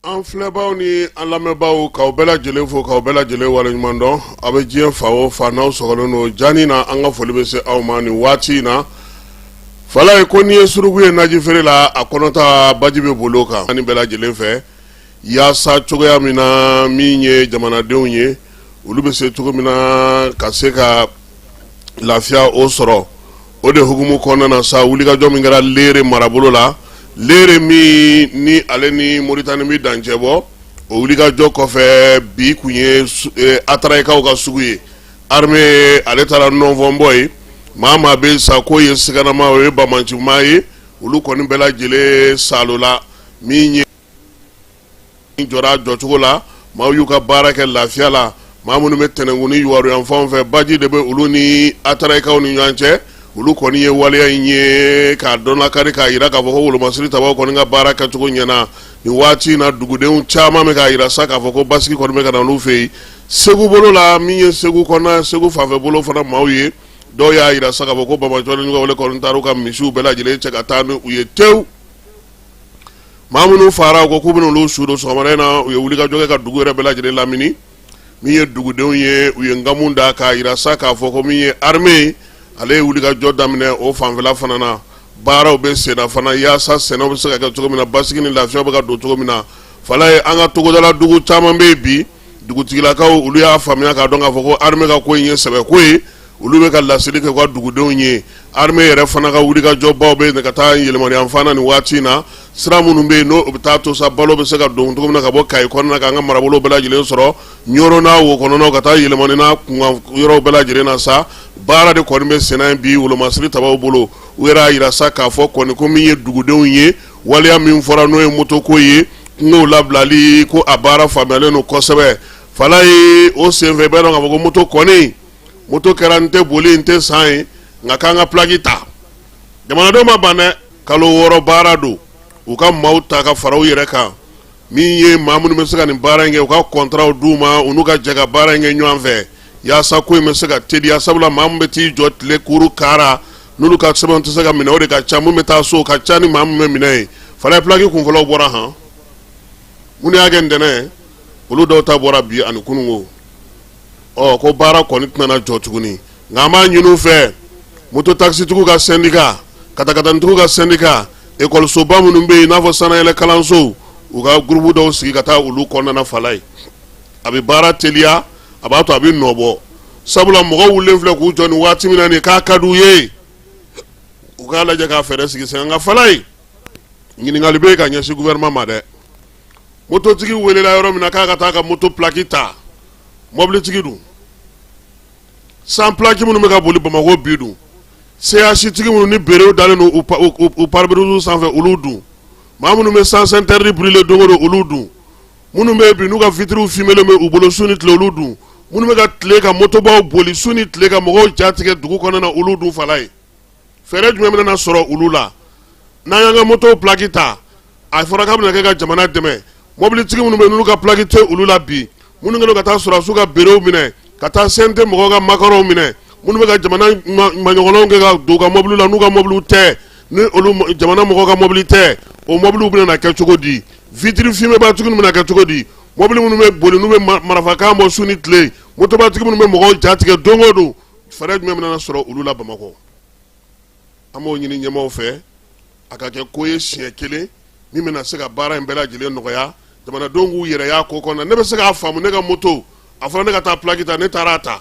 An filɛbaw ni an lamɛnbaaw, k'aw bɛɛ lajɛlen fo, k'aw bɛɛ lajɛlen waleɲuman dɔn. Aw bɛ diɲɛ fan o fan, n'aw sɔgɔlen don jani na, an ka foli bɛ se aw ma nin waati in na. Falaye ko n'i ye suruku ye naji feere la, a kɔnɔta baji bɛ boli o kan. Ani bɛɛ lajɛlen fɛ, yaasa cogoya min na min ye jamanadenw ye, olu bɛ se cogo min na ka se ka lafiya o sɔrɔ. O de hukumu kɔnɔna na sa, wulikajɔ min kɛra Lere marabolo la, Lere min ni ale ni Moritani bɛ dancɛ bɔ, o wulikajɔ kɔfɛ, bi kun ye Atarayikaw ka sugu ye. Armée ale taara nɔnfɔnbɔ ye. Maa maa bɛ sa k'o ye siganama, o ye banbaancimaa ye, olu kɔni bɛɛ lajɛlen salola. Min ye jɔra jɔcogo la, maaw y'u ka baara kɛ lafiya la. Maa minnu bɛ Tɛnɛnkun ni Yuwaruyanfanw fɛ, baji de bɛ olu ni Atarayikaw ni ɲɔgɔn cɛ. Olu kɔni ye waleya in ye k'a dɔnnakari, k'a jira k'a fɔ ko wolomasiri tabaw kɔni ka baara kɛcogo ɲɛna nin waati in na. Dugudenw caman bɛ k'a jira sa k'a fɔ ko basigi kɔni bɛ ka na olu fɛ yen. Segu bolo la, min ye Segu kɔnɔna, Segu fanfɛ bolo fana maaw ye, dɔw y'a jira sa k'a fɔ ko banbaanci ni wale kɔni taara u ka misiw bɛɛ lajɛlen cɛ ka taa ni u ye tewu. Maa minnu fara ko k'u bɛna olu su don, sɔgɔmada in na u ye wulikajɔ kɛ ka dugu yɛrɛ bɛɛ lajɛlen lamini. Min ye dugudenw ye, u ye nkamu da k'a jira sa k'a fɔ ko min ye armée, ale ye wulikajɔ daminɛ o fanfɛla fana na. Baaraw bɛ senna fana yaasa sɛnɛw bɛ se ka kɛ cogo min na, basigi ni lafiya bɛ ka don cogo min na. Falaye, an ka togodala dugu caman bɛ yen bi, dugutigilakaw olu y'a faamuya k'a dɔn k'a fɔ ko armée ka ko in ye sɛbɛ ko ye. Olu bɛ ka laseli kɛ u ka dugudenw ye. Armée yɛrɛ fana ka wulikajɔbaw bɛ yen ka taa yɛlɛmaniyanfan na nin waati in na. Sira minnu bɛ yen, n'o bɛ taa to sa balo bɛ se ka don cogo min na ka bɔ Kayi kɔnɔna na k'an ka marabolo bɛɛ lajɛlen sɔrɔ, Ɲɔrɔ n'a wo kɔnɔnaw, ka taa Yɛlɛmani n'a kunkan yɔrɔw bɛɛ lajɛlen na sa, baara de kɔni bɛ senna yen bi wolomasiri tabaw bolo. U yɛrɛ y'a jira sa k'a fɔ kɔni ko min ye dugudenw ye, waleya min fɔra, n'o ye motoko ye, kungow labilali ko, a baara faamuyalen don kosɛbɛ. Falaye, o senfɛ, i b'a dɔn k'a fɔ ko moto kɔni, moto kɛra n tɛ boli n tɛ san ye, nka k'an ka pilaki ta. Jamanadenw ma ban dɛ. Kalo 6 baara don. U ka maaw ta ka fara u yɛrɛ kan, min ye maa minnu bɛ se ka nin baara in kɛ, u ka kɔntaraw d'u ma, u n'u ka jɛ ka baara in kɛ ɲɔgɔn fɛ yaasa ko in bɛ se ka teliya. Sabula maa min bɛ t'i jɔ tile kuru kara, n'olu ka sɛbɛnw tɛ se ka minɛ, o de ka ca. Min bɛ taa so ka ca ni maa min bɛ minɛ ye. Falaye, pilaki kunfɔlɔw bɔra han. Minnu y'a kɛ ntɛnɛn, olu dɔw ta bɔra bi ani kununko. Ɔ ko baara kɔni tɛna jɔ tuguni, nka an b'a ɲini u fɛ, moto takisitigiw ka syndicat, katakatanitigiw ka syndicat, ekɔlisoba minnu bɛ yen, i n'a fɔ sanayɛlɛ kalansow, u ka gurupu dɔw sigi ka taa olu kɔnɔna. Falaye, a bɛ baara teliya, a b'a to a bɛ nɔ bɔ. Sabula mɔgɔw wulilen filɛ k'u jɔ nin waati min na nin, k'a ka di u ye, u k'a lajɛ k'a fɛɛrɛ sigi sen kan. Nka Falaye, ɲininkali bɛ yen ka ɲɛsin gouvernement ma dɛ. Mototigi welela yɔrɔ min na k'a ka taa ka moto pilaki ta, mɔbilitigi dun, sans plaque minnu bɛ ka boli Bamakɔ bi dun, CH tigi minnu ni berew dalen don u pare-brise sanfɛ, olu dun, maa minnu bɛ sens interdit brûler don o don, olu dun, minnu bɛ bi n'u ka vitres fumélen bɛ u bolo su ni tile, olu dun, minnu bɛ ka tile ka motobaw boli su ni tile ka mɔgɔw jatigɛ dugu kɔnɔna na, olu dun. Falaye, fɛɛrɛ jumɛn bɛna sɔrɔ olu la n'an y'an ka moto pilaki ta? A fɔra k'a bɛna kɛ ka jamana dɛmɛ. Mɔbilitigi minnu bɛ n'olu ka pilaki tɛ olu la bi, minnu kɛlen ka taa sɔrɔdasiw ka berew minɛ, ka taa CNT mɔgɔw ka macarons minɛ, minnu bɛ ka jamana maɲɔgɔnnaw kɛ ka don u ka mɔbiliw la n'u ka mɔbiliw tɛ, ni olu jamana mɔgɔw ka mɔbili tɛ, o mɔbiliw bɛna na kɛ cogo di? Vitre fumée batigi bɛna kɛ cogo di? Mɔbili minnu bɛ boli n'u bɛ marifakan bɔ su ni tile, motobatigi minnu bɛ mɔgɔw jatigɛ don o don, fɛɛrɛ jumɛn bɛna sɔrɔ olu la Bamakɔ? An b'o ɲini ɲɛmaaw fɛ, a ka kɛ ko ye siɲɛ kelen min bɛna se ka baara in bɛɛ lajɛlen nɔgɔya, jamanadenw k'u yɛrɛ y'a ko kɔnɔ. Ne bɛ se k'a faamu, ne ka moto, a fɔra ne ka taa plaque ta, ne taara a ta,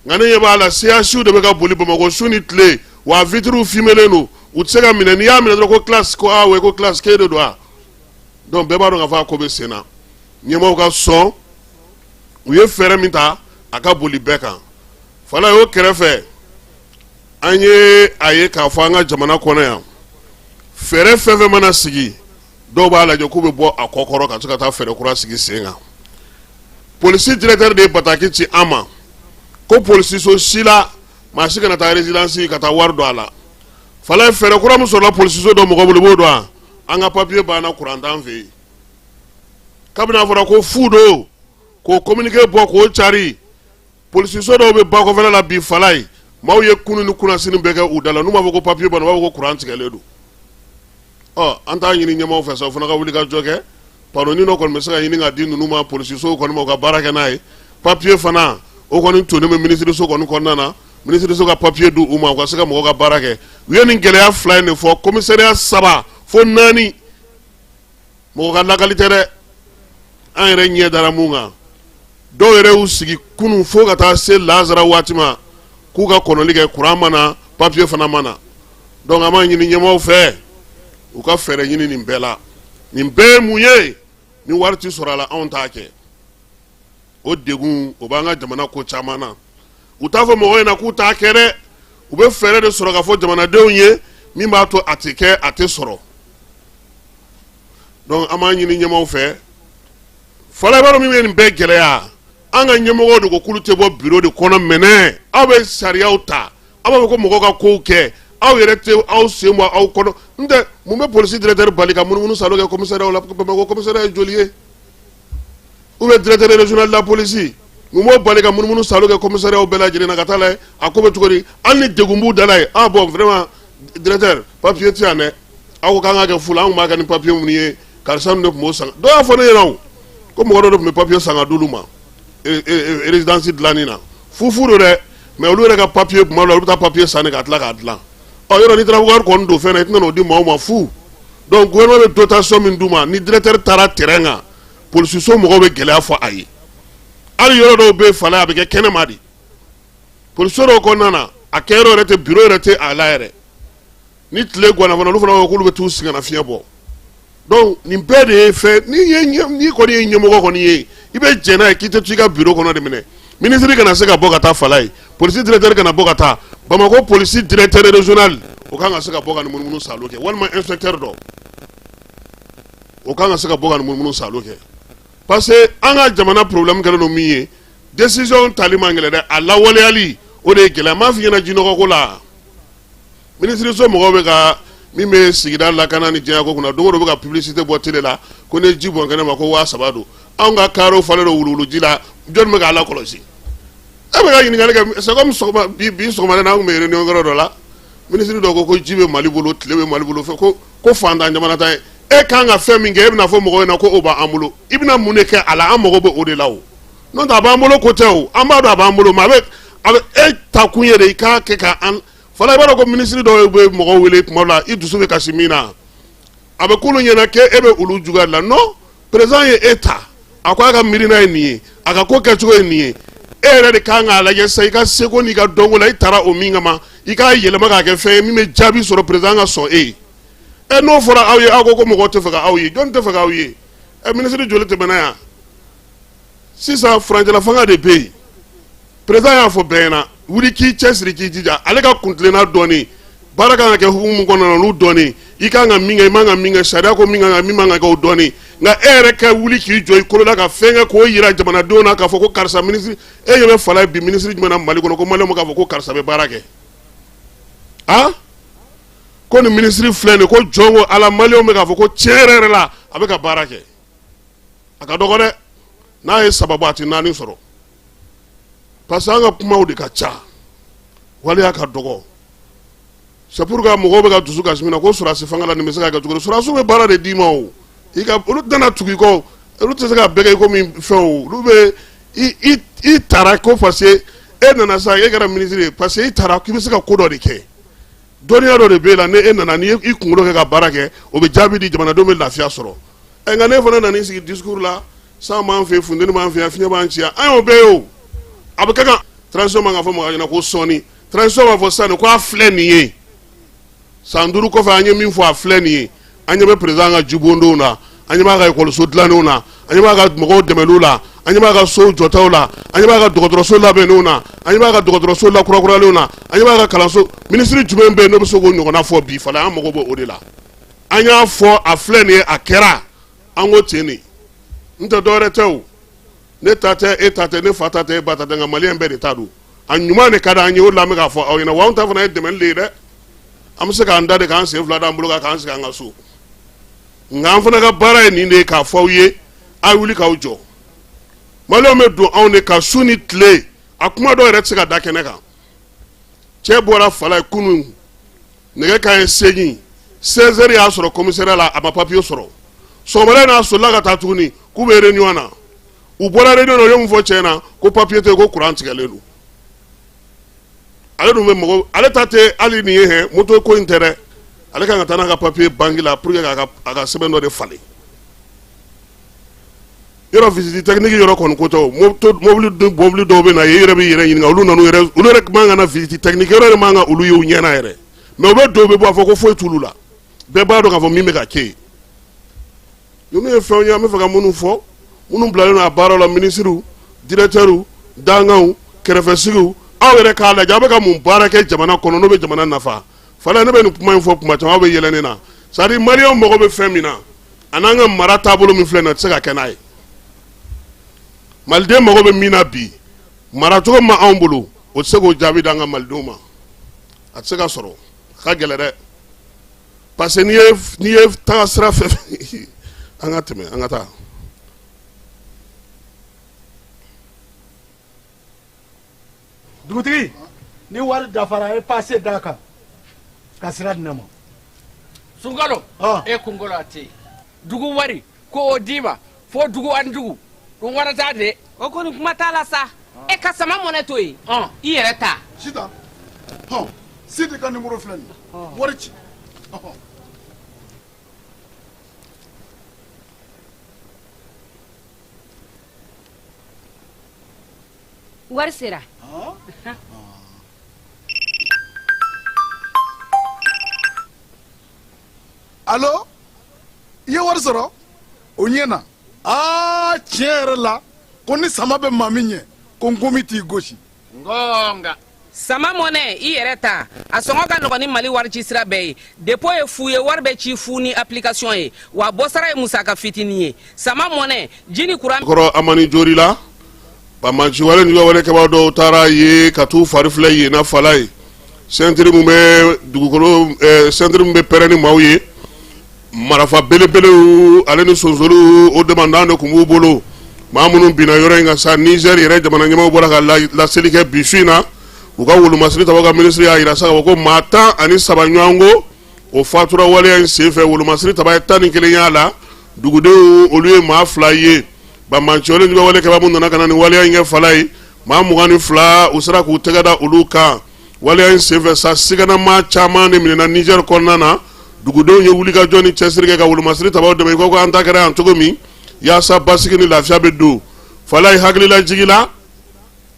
nka ne ɲɛ b'a la CHU de bɛ ka boli Bamakɔ su ni tile, wa vitres fumélen don, u tɛ se ka minɛ. N'i y'a minɛ dɔrɔn ko classe, ko ah ouais, ko classe k'e de don wa. Donc bɛɛ b'a dɔn k'a fɔ a ko bɛ sen na. Ɲɛmaaw ka sɔn, u ye fɛɛrɛ min ta, a ka boli bɛɛ kan. Fala y'o kɛrɛfɛ, an ye a ye k'a fɔ an ka jamana kɔnɔ yan, fɛɛrɛ fɛn fɛn mana sigi, dɔw b'a lajɛ k'u bɛ bɔ a kɔ kɔrɔ ka se ka taa fɛɛrɛ kura sigi sen kan. Polisi directeur de ye bataki ci an ma ko polisiso si la, maa si kana taa résidence ka taa wari don a la. Fala ye fɛɛrɛ kura min sɔrɔla polisiso dɔ mɔgɔ bolo, i b'o dɔn wa? An ka papiye banna, kuran t'an fɛ yen. Kabini a fɔra ko fu don, k'o communiqué bɔ k'o cari, polisiso dɔw bɛ ba kɔfɛla la bi. Fala ye, maaw ye kunun ni kunnasini bɛɛ kɛ u da la, n'u b'a fɔ ko papiye banna, u b'a fɔ ko kuran tigɛlen don. Ɔ, an t'a ɲini ɲɛmaaw fɛ sa, o fana ka wuli ka jɔ kɛ. Panneau dɔ kɔni bɛ se ka ɲini ka di ninnu ma, polisisow kɔni ma, u ka baara kɛ n'a ye. Papiye fana, o kɔni tonnen bɛ minisiriso kɔni kɔnɔna na. Minisiriso ka papiye di u ma, u ka se ka mɔgɔw ka baara kɛ. U ye nin gɛlɛya fila in de fɔ, commissariat saba fo naani. Mɔgɔ ka lakali tɛ dɛ, an yɛrɛ ɲɛ dara mun kan. Dɔw yɛrɛ y'u sigi kunun fo ka taa se lazara waati ma k'u ka kɔnɔli kɛ, kuran ma na, papiye fana ma na. Donc an b'a ɲini ɲɛmaaw fɛ, u ka fɛɛrɛ ɲini nin bɛɛ la. Nin bɛɛ ye mun ye? Ni wari ti sɔrɔ a la, anw t'a kɛ. O degun o b'an ka jamana ko caman na. U t'a fɔ mɔgɔw ɲɛna k'u t'a kɛ dɛ, u bɛ fɛɛrɛ de sɔrɔ ka fɔ jamanadenw ye min b'a to a tɛ kɛ, a tɛ sɔrɔ. Donc an b'a ɲini ɲɛmaaw fɛ. Fala, i b'a dɔn min bɛ nin bɛɛ gɛlɛya? An ka ɲɛmɔgɔw de ko k'olu tɛ bɔ bureau de kɔnɔ. Mɛnɛ aw bɛ sariyaw ta, aw b'a fɔ ko mɔgɔw ka kow kɛ, aw yɛrɛ tɛ aw sen bɔ aw kɔnɔ. N tɛ mun bɛ polisi directeur bali ka munumunu salo kɛ commissariat la? Bamakɔ commissariat ye joli ye? Ou bien directeur régional de la police, mun b'o bali ka munumunu salo kɛ commissariat bɛɛ lajɛlen na, ka taa lajɛ a ko bɛ cogo di? Hali ni degun b'u da la yen, ah bon, vraiment directeur, papier tɛ yan dɛ, aw ko k'an ka kɛ fu la, an tun b'a kɛ ni papier minnu ye, karisa ninnu de tun b'o san. Dɔw y'a fɔ ne ɲɛna o, ko mɔgɔ dɔ de tun bɛ papier san ka d'olu ma résidence dilanni na, fufu don dɛ, mais olu yɛrɛ ka papier, tuma dɔ la olu bɛ taa papier san de ka tila k'a dilan. Ɔ, yɔrɔ n'i taara wari kɔni don fɛn na, i tɛna n'o di maaw ma fu. Donc gouvernement bɛ dotation min d'u ma, ni directeur taara terrain kan, polisiso mɔgɔw bɛ gɛlɛya fɔ a ye. Hali yɔrɔ dɔw bɛ yen, fala, a bɛ kɛ kɛnɛma de. Polisiso dɔw kɔnɔna na, a kɛyɔrɔ yɛrɛ tɛ, bureau yɛrɛ tɛ a la yɛrɛ. Ni tile ganna fana, olu fana b'a fɔ k'olu bɛ t'u sigi ka fiɲɛ bɔ. Donc nin bɛɛ de ye fɛn ni ye. N'i kɔni ye ɲɛmɔgɔ kɔni ye, i bɛ jɛn n'a ye k'i tɛ to i ka bureau kɔnɔ de minɛ. Minisiri kana se ka bɔ ka taa fala ye, polisi directeur kana bɔ ka taa. Bamakɔ polisi directeur régional, o kan ka se ka bɔ ka nin munumunu salo kɛ, walima inspecteur dɔ, o kan ka se ka bɔ ka nin munumunu salo kɛ, parce que an ka jamana problème kɛlen don min ye, décision tali man gɛlɛn dɛ, a lawaleyali o de ye gɛlɛya. N m'a f'i ɲɛna jinɔgɔ ko la, minisiriso mɔgɔw bɛ ka min bɛ sigida lakana ni diɲɛ ko kunna, don o don bɛ ka publicité bɔ télé la ko ne ji bɔn kɛnɛ ma ko 3000 don. Anw ka karew falen don wuluwuluji la, jɔnni bɛ k'a lakɔlɔsi? E bɛ ka ɲininkali kɛ, c'est comme sɔgɔma bi, bi sɔgɔmada in, an tun bɛ réunion yɔrɔ dɔ la, minisiri dɔ ko ko ji bɛ Mali bolo, tile bɛ Mali bolo, fɛ ko ko fantan jamana ta ye. E kan ka fɛn min kɛ, e bɛna fɔ mɔgɔw ɲɛna ko o b'an bolo, i bɛna mun de kɛ a la? An mago bɛ o de la o. N'o tɛ, a b'an bolo ko tɛ o, an b'a dɔn a b'an bolo, mais a bɛ e ta kun ye de i k'a kɛ ka an fana. I b'a dɔn ko minisiri dɔw bɛ mɔgɔw wele tuma dɔ la, i dusu bɛ kasi min na, a bɛ k'olu ɲɛna k'e bɛ olu juguya de la. Non, président ye e ta, a ko a ka miirina ye nin ye, a ka ko kɛcogo ye nin ye. E yɛrɛ de kan k'a lajɛ sisan, i ka seko n'i ka dɔnko la, i taara o min kama, i k'a yɛlɛma k'a kɛ fɛn ye min bɛ jaabi sɔrɔ, président ka sɔn e ye. Ɛ, n'o fɔra aw ye, aw ko ko mɔgɔw tɛ fɛ ka aw ye. Jɔn tɛ fɛ k'aw ye? Ɛ, minisiri joli tɛmɛna yan sisan? Furancɛla fanga de bɛ yen. Président y'a fɔ bɛɛ ɲɛna, wuli k'i cɛsiri, k'i jija. Ale ka kuntilenna dɔɔni, baara kan ka kɛ hukumu min kɔnɔna na, olu dɔɔni, i kan ka min kɛ, i man ka min kɛ, sariya ko min kan ka, min man ka kɛ, o dɔɔni. Nka e yɛrɛ ka wuli k'i jɔ i kolo la ka fɛn kɛ k'o yira jamanadenw na k'a fɔ ko karisa minisiri, e ɲɛ bɛ fala bi, minisiri jumɛn na Mali kɔnɔ ko maliyɛnw k'a fɔ ko karisa bɛ baara kɛ? Ah, ko nin minisiri filɛ nin, ko jɔn ko Ala, maliyɛnw bɛ k'a fɔ ko tiɲɛ yɛrɛ yɛrɛ la, a bɛ ka baara kɛ. A ka dɔgɔ dɛ, n'a ye saba bɔ, a tɛ naani sɔrɔ, parce que an ka kumaw de ka ca, waleya ka dɔgɔ. C'est pourquoi mɔgɔw bɛ ka dusu kasi min na ko sɔrɔdasi fanga la, nin bɛ se ka kɛ cogo di? Sɔrɔdasiw bɛ baara de d'i ma o, i ka olu tɛna tugu i kɔ, olu tɛ se ka bɛɛ kɛ i komi fɛn o. Olu bɛ i taara ko parce que e nana sa, e kɛra minisiri ye parce que i taara k'i bɛ se ka ko dɔ de kɛ, dɔnniya dɔ de b'e la. Ni e nana, ni i kunkolo kɛ ka baara kɛ, o bɛ jaabi di, jamanadenw bɛ lafiya sɔrɔ. Ɛ, nka ne fana nana i sigi discours la, san b'an fɛ, funteni b'an fɛ yan, fiɲɛ b'an ci yan, an y'o bɛɛ ye o. A bɛ kɛ kan transition man ka fɔ mɔgɔ ɲɛna ko sɔɔni transition b'a fɔ sisan ko a filɛ nin ye, san 5 kɔfɛ an ye min fɔ, a filɛ nin ye. An ɲɛ bɛ président ka jibondonw na, An ɲɛ b'a ka ekɔliso dilannenw na, an ɲɛ b'a ka mɔgɔw dɛmɛliw la, an ɲɛ b'a ka sow jɔtaw la, an ɲɛ b'a ka dɔgɔtɔrɔso labɛnnenw na, an ɲɛ b'a ka dɔgɔtɔrɔso lakurakurayalen na, an ɲɛ b'a ka kalanso. Minisiri jumɛn bɛ yen n'o bɛ se k'o ɲɔgɔnna fɔ bi? Fala, an mago b'o de la. An y'a fɔ, a filɛ nin ye, a kɛra, an ko ten de. N tɛ dɔwɛrɛ tɛ o, ne ta tɛ, e ta tɛ, ne fa ta tɛ, e ba ta tɛ, nka maliyɛn bɛɛ de ta don. A ɲuman de ka di an ye, o de la an bɛ k'a fɔ aw ɲɛna. Wa anw ta fana ye dɛmɛli de ye dɛ. An bɛ se k'an da de, k'an sen fila d'an bolo kan, k'an sigi an ka so, nka an fana ka baara ye nin de ye, k'a fɔ aw ye, a wuli k'aw jɔ. Maliyɛnw bɛ don anw de kan su ni tile, a kuma dɔw yɛrɛ tɛ se ka da kɛnɛ kan. Cɛ bɔra Falaye kunun nɛgɛ kanɲɛ 8, 16 heures y'a sɔrɔ commissariat la, a ma papiye sɔrɔ. Sɔgɔmada in na, a solila ka taa tuguni k'u bɛ réunion na. U bɔra réunion na, u ye mun fɔ cɛ na? Ko papiye tɛ yen, ko courant tigɛlen don. Ale dun bɛ mɔgɔ, ale ta tɛ hali nin ye hɛn moto ko in tɛ dɛ. Ale kan ka taa n'a ka papiye banque la pour que k'a ka a ka sɛbɛn dɔ de falen. Yɔrɔ visite technique yɔrɔ kɔni ko tɛ o. Moto, mobili, mobili dɔw bɛ na yen, i yɛrɛ b'i yɛrɛ ɲininka, olu nan'u yɛrɛ, olu yɛrɛ man ka na visite technique yɔrɔ yɛrɛ man ka olu ye u ɲɛna yɛrɛ. Mais u bɛ don, u bɛ bɔ, a fɔ ko foyi t'olu la. Bɛɛ b'a dɔn k'a fɔ min bɛ ka kɛ yen. Ninnu ye fɛnw ye an bɛ fɛ ka minnu fɔ, minnu bilalen don a baara la, minisiriw, directeurs, danganw, kɛrɛfɛsigiw, aw yɛrɛ k'a lajɛ aw bɛ ka mun baara kɛ jamana kɔnɔ n'o bɛ jamana nafa. Fala, ne bɛ nin kuma in fɔ kuma caman, aw bɛ yɛlɛ ne na. C'est à dire, maliyɛnw mago bɛ fɛn min na, a n'an ka mara taabolo min filɛ nin ye, a tɛ se ka kɛ n'a ye. Maliden mago bɛ min na bi, maracogo ma anw bolo, o tɛ se k'o jaabi d'an ka malidenw ma. A tɛ se ka sɔrɔ, a ka gɛlɛn dɛ, parce que n'i ye taga sira fɛ, an ka tɛmɛ, an ka taa. Dugutigi, ni wari dafara, a ye pase d'a kan ka sira di ne ma. Sunkalo, e kunkolo a tɛ yen. Dugu wari ko o d'i ma fo dugu ani dugu ɗum waɗata de. O kɔni, kuma t'a la sa. E ka sama mɔnɛ to yen, i yɛrɛ ta. Sitan, hɔn, Sidi ka nimoro filɛ nin ye, wari ci, ɔhɔn. Wari sera. Alo, i ye wari sɔrɔ, o ɲɛna. Aa, tiɲɛ yɛrɛ la, ko ni sama bɛ maa min ɲɛ, ko nkomi t'i gosi. Ngonga. Sama mɔnɛ, i yɛrɛ ta, a sɔngɔ ka nɔgɔn ni Mali wari ci sira bɛɛ ye. Dépôt ye fu ye, wari bɛ ci fu ni application ye, wa bɔsara ye musaka fitinin ye. Sama mɔnɛ, ji ni kuran. Kɔrɔ Amani Jori la, banbaanci wale ni wale kɛbaa dɔw taara ye ka t'u fari filɛ yen na Fala ye. Ceinture min bɛ dugukolo, ceinture min bɛ pɛrɛn ni maaw ye, marifa belebelew ale ni sonsoriw, o demandan de tun b'u bolo. Maa minnu binna yɔrɔ in kan sa, Niger yɛrɛ jamana ɲɛmaaw bɔra ka laseli kɛ bi su in na. U ka wolomasiri tabaw ka minisiri y'a jira sa k'a fɔ ko maa 13 ɲɔgɔn ko o fatura waleya in senfɛ. Wolomasiri taba ye 11 y'a la, dugudenw olu ye maa 2 ye. Banbaanci wale juguya wale kɛbaa minnu nana ka na nin waleya in kɛ Fala ye, maa 22, u sera k'u tɛgɛ da olu kan waleya in senfɛ sa. Siganamaa caman de minɛna Niger kɔnɔna na. Dugudenw ye wulikajɔ ni cɛsiri kɛ ka wolomasiri tabaw dɛmɛ, i ko an ta kɛra yan cogo min, yaasa basigi ni lafiya bɛ don Fala ye. Hakililajigi la,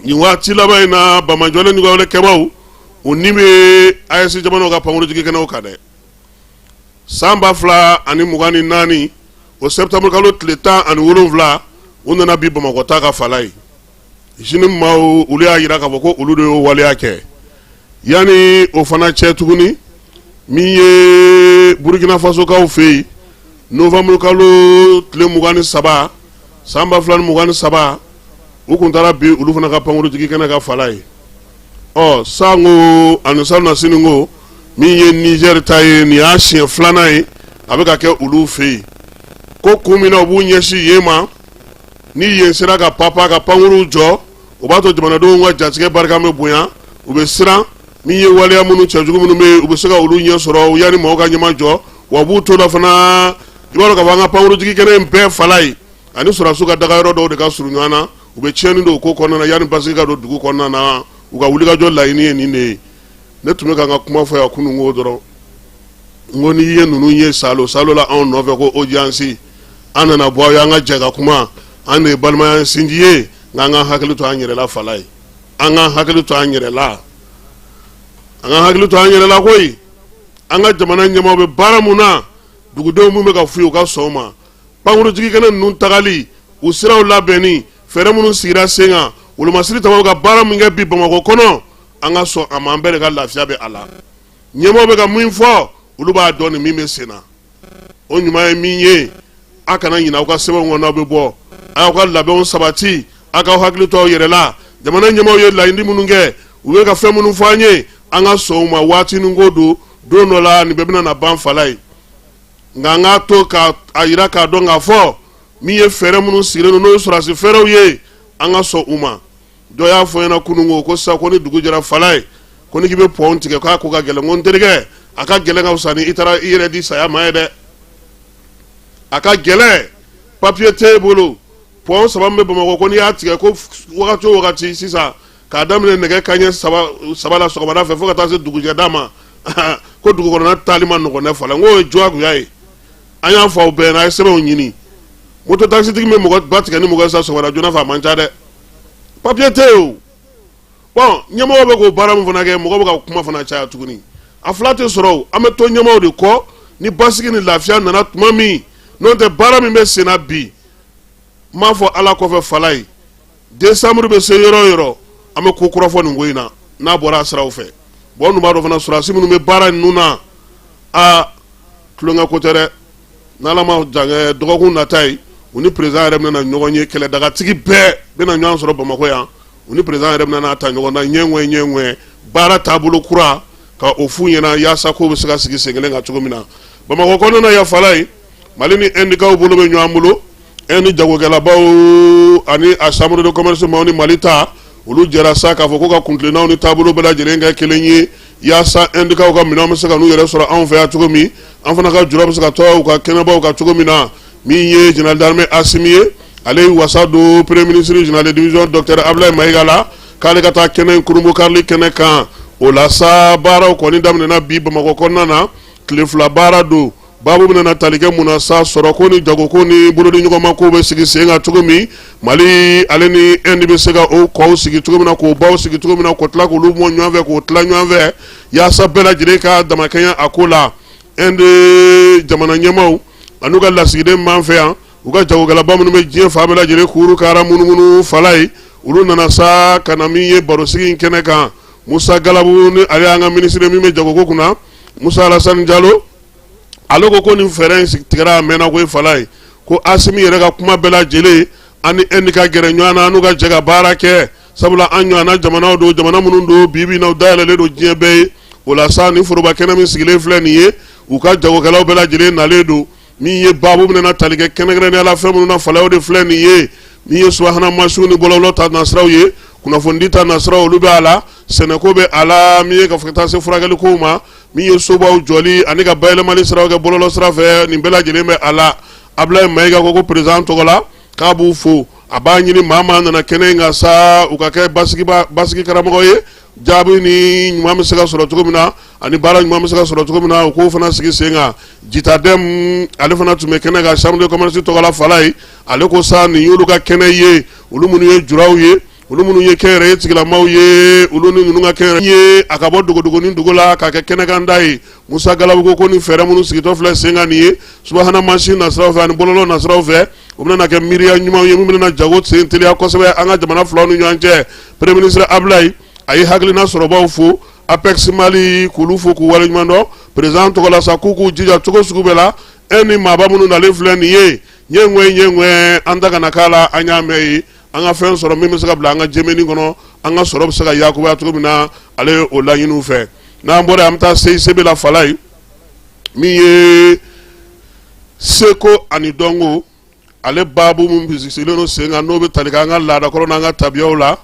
nin waati laban in na, banbaanci wale juguya wale kɛbaaw, u ni bɛ AES jamanaw ka pankurujigi kɛnɛw kan dɛ. San 2024, o septembre kalo tile 17, u nana bi Bamakɔ ta ka Fala ye. JNIM maaw, olu y'a jira k'a fɔ ko olu de y'o waleya kɛ. Yanni o fana cɛ tuguni, min ye Burukina Fasokaw fɛ yen, novembre kalo tile 23, san 2023, u tun taara bi olu fana ka pankurujigi kɛnɛ ka Fala ye. Ɔ, sanko ani salonnasini ko min ye Niger ta ye, nin y'a siɲɛ filanan ye a bɛ ka kɛ olu fɛ yen. Ko kun min na u b'u ɲɛsin yen ma, ni yen sera ka papa ka pankuruw jɔ, o b'a to jamanadenw ka jatigɛ barika bɛ bonya, u bɛ siran min ye waleya minnu cɛjugu minnu bɛ yen, u bɛ se ka olu ɲɛ sɔrɔ yanni maaw ka ɲɛma jɔ. Wa u b'u to la fana, i b'a dɔn k'a fɔ an ka pankurujigi kɛnɛ in bɛɛ Fala ye ani sɔrɔdasiw ka dagayɔrɔ dɔw de ka surun ɲɔgɔn na. U bɛ tiɲɛni don o ko kɔnɔna na yanni basigi ka don dugu kɔnɔna na. U ka wulikajɔ laɲini ye nin de ye. Ne tun bɛ ka n ka kuma fɔ yan kunun ko dɔrɔn, n ko n'i ye ninnu ye salo salo la anw nɔfɛ ko audience, an nana bɔ aw ye, an ka jɛ ka kuma, an de ye balimaya sinji ye, nka an ka hakili to an yɛrɛ la Fala ye. An ka hakili to an yɛrɛ la, an ka hakili to an yɛrɛ la koyi. An ka jamana ɲɛmaaw bɛ baara mun na, dugudenw mun bɛ ka f'u ye, u ka sɔn o ma. Pankurujigikɛnɛ ninnu tagali, u siraw labɛnni, fɛɛrɛ minnu sigira sen kan, wolomasiri tabaw ka baara min kɛ bi Bamakɔ kɔnɔ, an ka sɔn a ma, an bɛɛ de ka lafiya bɛ a la. Ɲɛmɔgɔ bɛ ka min fɔ, olu b'a dɔn ni min bɛ sen na. O ɲuman ye min ye, a kana ɲinɛ aw ka sɛbɛnw kɔ n'aw bɛ bɔ, a y'aw ka labɛnw sabati, a k'aw hakili to aw yɛrɛ la. Jamana ɲɛmaaw ye laɲini minnu kɛ, u bɛ ka fɛn minnu fɔ an ye, an ka sɔn u ma. Waatinin ko don, don dɔ la nin bɛɛ bɛna na ban fala ye. Nka an k'a to ka a jira k'a dɔn k'a fɔ min ye fɛɛrɛ minnu sigilen don, n'o ye sɔrɔdasi fɛɛrɛw ye, an ka sɔn u ma. Dɔ y'a fɔ ɲɛna kunun ko sisan ko ni dugu jɛra fala ye, ko n'i k'i bɛ pɔn tigɛ k'a ko ka gɛlɛn. Ko n terikɛ, a ka gɛlɛn ka fisa ni i taara i yɛrɛ di saya ma ye dɛ. A ka gɛlɛn, papiye t'e bolo, pɔn saba min bɛ Bamakɔ, ko n'i y'a tigɛ ko wagati o wagati sisan, k'a daminɛ nɛgɛ kanɲɛ saba la sɔgɔmada fɛ fo ka taa se dugujɛda ma, ko dugu kɔnɔna taali ma nɔgɔn ne fala. N k'o ye diyagoya ye. An y'a fɔ aw bɛɛ ɲɛna, a ye sɛbɛnw ɲini. Moto takisitigi min bɛ mɔgɔ ba tigɛ ni mɔgɔ ye sisan sɔgɔmada joona fɛ, a man ca dɛ, papiye tɛ yen o. Bɔn, ɲɛmɔgɔ bɛ k'o baara min fana kɛ, mɔgɔ bɛ ka kuma fana caya tuguni. A fila tɛ sɔrɔ o, an bɛ to ɲɛmɔgɔw de kɔ ni basigi ni lafiya nana tuma min. N'o tɛ, baara min bɛ sen na bi, n b'a fɔ Ala kɔfɛ fala ye, décembre bɛ se yɔrɔ o yɔrɔ, an bɛ ko kura fɔ nin ko in na n'a bɔra a siraw fɛ. Bɔn, dun b'a dɔn fana, sɔrɔdasi minnu bɛ baara ninnu na, aa, tulonkɛ ko tɛ dɛ. N'Ala ma jan kɛ, dɔgɔkun nata ye, u ni président yɛrɛ bɛna na ɲɔgɔn ye. Kɛlɛdagatigi bɛɛ bɛna ɲɔgɔn sɔrɔ Bamakɔ yan. U ni président yɛrɛ bɛna ta ɲɔgɔn na ɲɛŋɛ ɲɛŋɛ, baara taabolo kura ka o f'u ɲɛna, yaasa ko bɛ se ka sigi sen kelen kan cogo min na Bamakɔ kɔnɔna na yan fala ye. Mali ni Indikaw bolo bɛ ɲɔgɔn bolo. Inde jagokɛlabaw ani a chambre de commerce maaw ni Mali ta, olu jɛra sa k'a fɔ ko ka kuntilennaw ni taabolo bɛɛ lajɛlen kɛ kelen ye, yaasa Indikaw ka minɛnw bɛ se ka n'u yɛrɛ sɔrɔ anw fɛ yan cogo min, an fana ka jura bɛ se ka to u ka kɛnɛbaw kan cogo min na. Min ye général d'armée Asimi ye, ale ye wasa don premier ministre général de division docteur Abdoulaye Mayiga la k'ale ka taa kɛnɛ in kurunbonkarili kɛnɛ kan. O la sa, baaraw kɔni daminɛna bi Bamakɔ kɔnɔna na. Tile 2 baara don. Baabu bɛna na tali kɛ mun na sa? Sɔrɔko ni jagoko ni bolodi ɲɔgɔnma ko bɛ sigi sen kan cogo min, Mali ale ni Inde bɛ se ka o kɔw sigi cogo min na, k'o baw sigi cogo min na, k'o tila k'olu mɔ ɲɔgɔn fɛ, k'o tila ɲɔgɔn fɛ, yaasa bɛɛ lajɛlen ka damakɛɲɛ a ko la. Inde jamana ɲɛmaaw an'u ka lasigiden b'an fɛ yan, u ka jagokɛlaba minnu bɛ diɲɛ fan bɛɛ lajɛlen kuru kara munumunu fala ye, olu nana sa ka na min ye barosigi in kɛnɛ kan. Musa Galabu ni ale y'an ka minisiri min bɛ jagoko kunna, Musa Alasani Jalo, ale ko ko nin fɛɛrɛ in tigɛra a mɛnna ko fala ye, ko Asimi yɛrɛ ka kuma bɛɛ lajɛlen, an ni Inde ka gɛrɛ ɲɔgɔn na, an n'u ka jɛ ka baara kɛ, sabula an ɲɔgɔnna jamanaw don, jamana minnu don bi bi in na u dayɛlɛlen don diɲɛ bɛɛ ye. O la sa, ni foroba kɛnɛ min sigilen filɛ nin ye, u ka jagokɛlaw bɛɛ lajɛlen nalen don. Min ye baabu bɛna tali kɛ kɛrɛnkɛrɛnnenya la fɛn minnu na falaw de filɛ nin ye, min ye subahana mansinw ni bɔlɔlɔ ta nasiraw ye, kunnafonidi ta nasiraw, olu bɛ a la, sɛnɛko bɛ a la, min ye ka taa se furakɛli kow ma, min ye sobaw jɔli ani ka bayɛlɛmali siraw kɛ bɔlɔlɔ sira fɛ, nin bɛɛ lajɛlen bɛ a la. Abulayi Mayiga ko président tɔgɔ la k'a b'u fo. A b'a ɲini maa maa nana kɛnɛ in kan sa, u ka kɛ basigi karamɔgɔ ye, jaabi ni ɲuman bɛ se ka sɔrɔ cogo min na ani baara ɲuman bɛ se ka sɔrɔ cogo min na, u k'o fana sigi sen kan. Jitadɛm, ale fana tun bɛ kɛnɛ kan chambre de commerce tɔgɔ la fala ye. Ale ko sa nin y'olu ka kɛnɛ ye, olu minnu ye juraw ye, olu minnu ye kɛnyɛrɛye tigilamaw ye, olu ni ninnu ka kɛnyɛrɛ ye, a ka bɔ dogodogonin dogo la k'a kɛ kɛnɛkanda ye. Musa Galabu ko ko ni fɛɛrɛ minnu sigitɔ filɛ sen kan nin ye subahana mansin nasiraw fɛ ani bɔlɔlɔ nasiraw fɛ, o bɛna kɛ miiriya ɲumanw ye min bɛna jago sen teliya kosɛbɛ an ka jamana filaw ni ɲɔgɔn cɛ. Premier ministre Abulayi, a ye hakilina sɔrɔbaw fo, APEX Mali k'olu fo k'u waleɲuman dɔn président tɔgɔ la sa, k'u k'u jija cogo sugu bɛɛ la. E ni maaba minnu nalen filɛ nin ye, ɲɛŋɛ ɲɛŋɛ, an ta kana k'a la, an y'a mɛn ye, an ka fɛn sɔrɔ min bɛ se ka bila an ka jɛmɛni kɔnɔ, an ka sɔrɔ bɛ se ka yakubaya cogo min na. Ale ye o laɲiniw fɛ. N'an bɔra, an bɛ taa CICB la fala ye. Min ye seko ani dɔnko, ale baabu min sigilen don sen kan, n'o bɛ tali kɛ an ka laadakɔrɔ n'an ka tabiyaw la,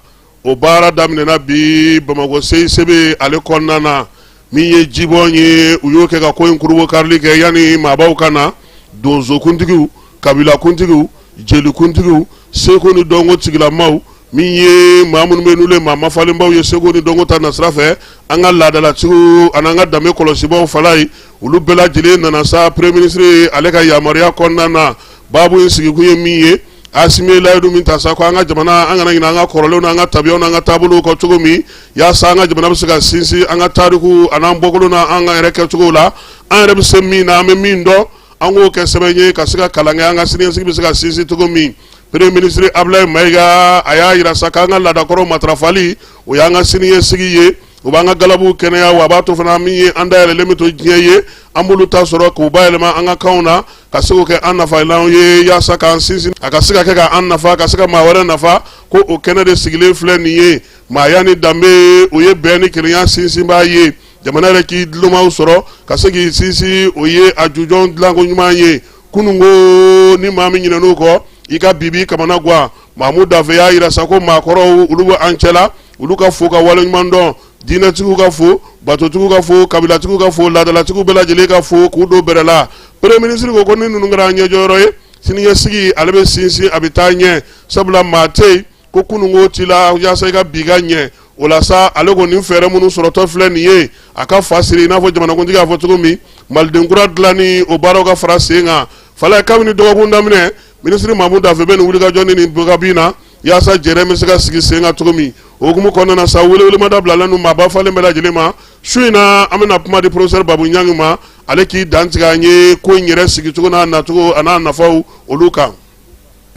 o baara daminɛna bi Bamakɔ CICB ale kɔnɔna na. Min ye jibɔn ye, u y'o kɛ ka ko in kurunbonkarili kɛ yanni maabaw ka na, donsokuntigiw, kabilakuntigiw, jelikuntigiw, seko ni dɔnko tigilamaw, min ye maa minnu bɛ n'olu ye maa mafalenbaw ye seko ni dɔnko ta nasira fɛ, an ka laadalatigiw ani an ka danbe kɔlɔsibaw fala ye, olu bɛɛ lajɛlen nana sa premier ministre ale ka yamaruya kɔnɔna na. Baabu in sigikun ye min ye, Asimi ye layidu min ta sa ko an ka jamana, an kana ɲinɛ an ka kɔrɔlenw n'an ka tabiyaw n'an ka taabolow kɔ cogo min, yaasa an ka jamana bɛ se ka sinsin an ka tariku an'an bɔkolo n'an ka yɛrɛ kɛcogow la, an yɛrɛ bɛ se min na, an bɛ min dɔn. An k'o kɛ sɛbɛn ye ka se ka kalan kɛ an ka siniɲɛsigi bɛ se ka sinsin cogo min. Premier ministre Ablaye Mayiga, a y'a jira sa k'an ka laadakɔrɔw matarafali, o y'an ka siniɲɛsigi ye, o b'an ka galabuw kɛnɛya, wa a b'a to fana min ye an dayɛlɛlen bɛ to diɲɛ ye, an b'olu ta sɔrɔ k'u bayɛlɛma an ka kanw na, ka se k'o kɛ an nafalan ye, yaasa k'an sinsin, a ka se ka kɛ k'an nafa, ka se ka maa wɛrɛ nafa. Ko o kɛnɛ de sigilen filɛ nin ye. Maaya ni danbe, o ye bɛn ni kelenya sinsinbaa ye. Jamana yɛrɛ k'i dulomaw sɔrɔ ka se k'i sinsin, o ye a jujɔn dilanko ɲuman ye. Kununko ni maa min ɲinɛn'o kɔ, i ka bi b'i kamana gan. Mamu Dafe y'a jira sa ko maakɔrɔw, olu bɛ an cɛla, olu ka fo ka waleɲuman dɔn, diinɛtigiw ka fo, batotigiw ka fo, kabilatigiw ka fo, laadalatigiw bɛɛ lajɛlen ka fo, k'u don bɛrɛ la. Premier ministre ko ko ni ninnu kɛra an ɲɛjɔyɔrɔ ye, siniɲɛsigi ale bɛ sinsin, a bɛ taa ɲɛ, sabula maa tɛ yen ko kununko t'i la yaasa i ka bi ka ɲɛ. O la sa, ale ko nin fɛɛrɛ minnu sɔrɔtɔ filɛ nin ye, a ka fa siri i n'a fɔ jamanakuntigi y'a fɔ cogo min, maliden kura dilanni, o baaraw ka fara sen kan. Falaye, kabini dɔgɔkun daminɛ, minisiri Mamu Dafe bɛ nin wulikajɔ ni nin gabi na yaasa jɛrɛ bɛ se ka sigi sen kan cogo min. O hukumu kɔnɔna na sa, welewelemada bilalen don maaba falen bɛɛ lajɛlen ma. Su in na, an bɛna kuma di professeur Babu Ɲangi ma, ale k'i dantigɛ an ye ko in yɛrɛ sigicogo n'a nacogo a n'a nafaw olu kan.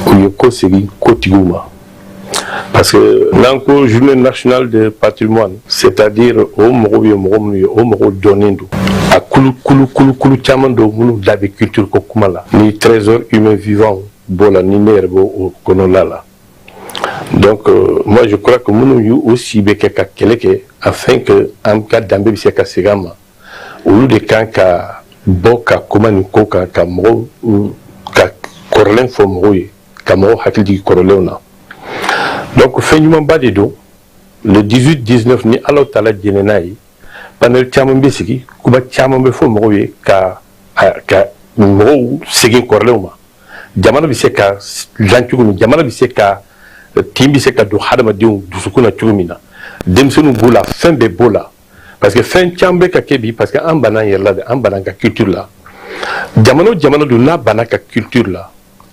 U ye ko segin kotigiw ma, parce que n'an ko Journée nationale de patrimoine, c'est-à-dire o mɔgɔw ye mɔgɔ minnu ye, o mɔgɔw dɔnnen don. A kulu kulu kulu kulu caman don minnu da bɛ culture ko kuma la, ni Trésor humain vivant b'o la, ni ne yɛrɛ b'o o kɔnɔla la. Donc moi, je crois que minnu y'u o si bɛ kɛ ka kɛlɛ kɛ afin que an ka danbe bɛ se ka segin an ma, olu de kan ka bɔ ka kuma nin ko kan, ka mɔgɔw ka kɔrɔlen fɔ mɔgɔw ye, ka mɔgɔw hakili jigin kɔrɔlenw na. Donc fɛn ɲumanba de don. Le 18, 19, ni Ala taala jɛnɛ n'a ye, panel caman bɛ sigi, kuma caman bɛ fɔ mɔgɔw ye, ka mɔgɔw segin kɔrɔlenw ma, jamana bɛ se ka dilan cogo min, jamana bɛ se ka tin bɛ se ka don hadamadenw dusukun na cogo min na. Denmisɛnninw b'o la, fɛn bɛɛ b'o la, parce que fɛn caman bɛ ka kɛ bi, parce que an banna an yɛrɛ la dɛ, an banna an ka culture la. Jamana o jamana don n'a banna ka culture la,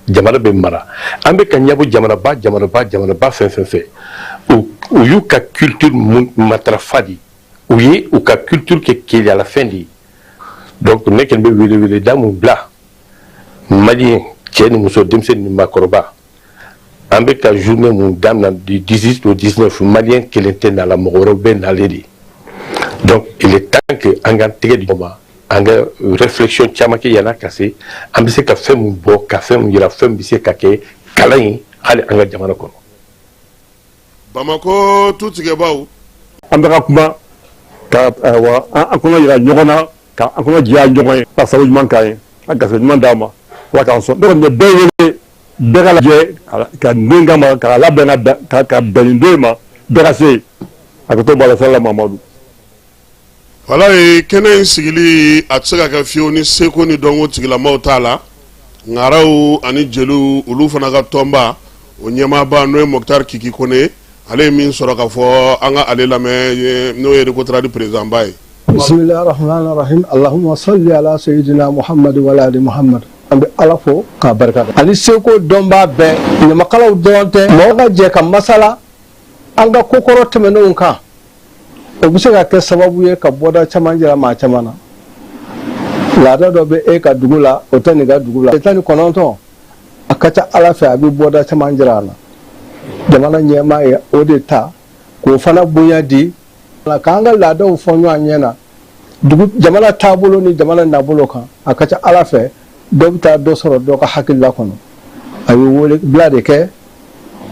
jamana bɛ mara. An bɛ ka ɲɛbɔ jamanaba jamanaba jamanaba fɛn fɛn fɛ, u y'u ka culture matarafa de, u ye u ka culture kɛ keleyalafɛn de ye. Donc ne kɔni bɛ wele wele da mun bila malien cɛ ni muso, denmisɛnnin ni maakɔrɔba? An bɛ ka journée mun daminɛ du 18 au 19, malien kelen tɛ na la, mɔgɔ wɛrɛw bɛ nalen de. Donc il est temps que an k'an tɛgɛ di ɲɔgɔn ma, an ka réflexion caman kɛ yann'a ka se an bɛ se ka fɛn mun bɔ, ka fɛn mun yira, fɛn min bɛ se ka kɛ kalan ye hali an ka jamana kɔnɔ. Bamakɔ tutigɛbaw. An bɛ ka kuma ka ayiwa an kɔnɔ yira ɲɔgɔn na, ka an kɔnɔ jɛya ɲɔgɔn ye, ka sababu ɲuman k'an ye, ka garisɛgɛ ɲuman d'an ma, Ala k'an sɔn. Ne kɔni bɛ bɛɛ wele, bɛɛ ka lajɛ ka nin kama k'a labɛn ka bɛn nin don in ma, bɛɛ ka se a ka to bɔ a la. Salala Mamadu. Wala ye kɛnɛ in sigili, a tɛ se ka kɛ fiyewu ni seko ni dɔnko tigilamaw t'a la. Ŋaraw ani jeliw, olu fana ka tɔnba, o ɲɛmaaba, n'o ye Mɔkutari Kiki Kone, ale ye min sɔrɔ ka fɔ, an ka ale lamɛn, n'o ye Recotrad président ba ye. Bisimilahi rahmani rahim. Allahumma salli ala sayyidina Muhammad wa ala ali Muhammad. An bɛ Ala fo k'a barika da, ani seko dɔnbaa bɛɛ, ɲamakalaw dɔrɔn tɛ, mɔgɔ ka jɛ ka masala an ka kokɔrɔ tɛmɛnenw kan, o bɛ se ka kɛ sababu ye ka bɔda caman jira maa caman na. Laada dɔ bɛ e ka dugu la, o tɛ nin ka dugu la. 19, a ka ca Ala fɛ, a bɛ bɔda caman jira a la. Jamana ɲɛmaa ye o de ta k'o fana bonya di, k'an ka laadaw fɔ ɲɔgɔn ɲɛ na, dugu jamana taabolo ni jamana nabolo kan. A ka ca Ala fɛ, dɔ bɛ taa dɔ sɔrɔ dɔ ka hakilila kɔnɔ. A ye wele bila de kɛ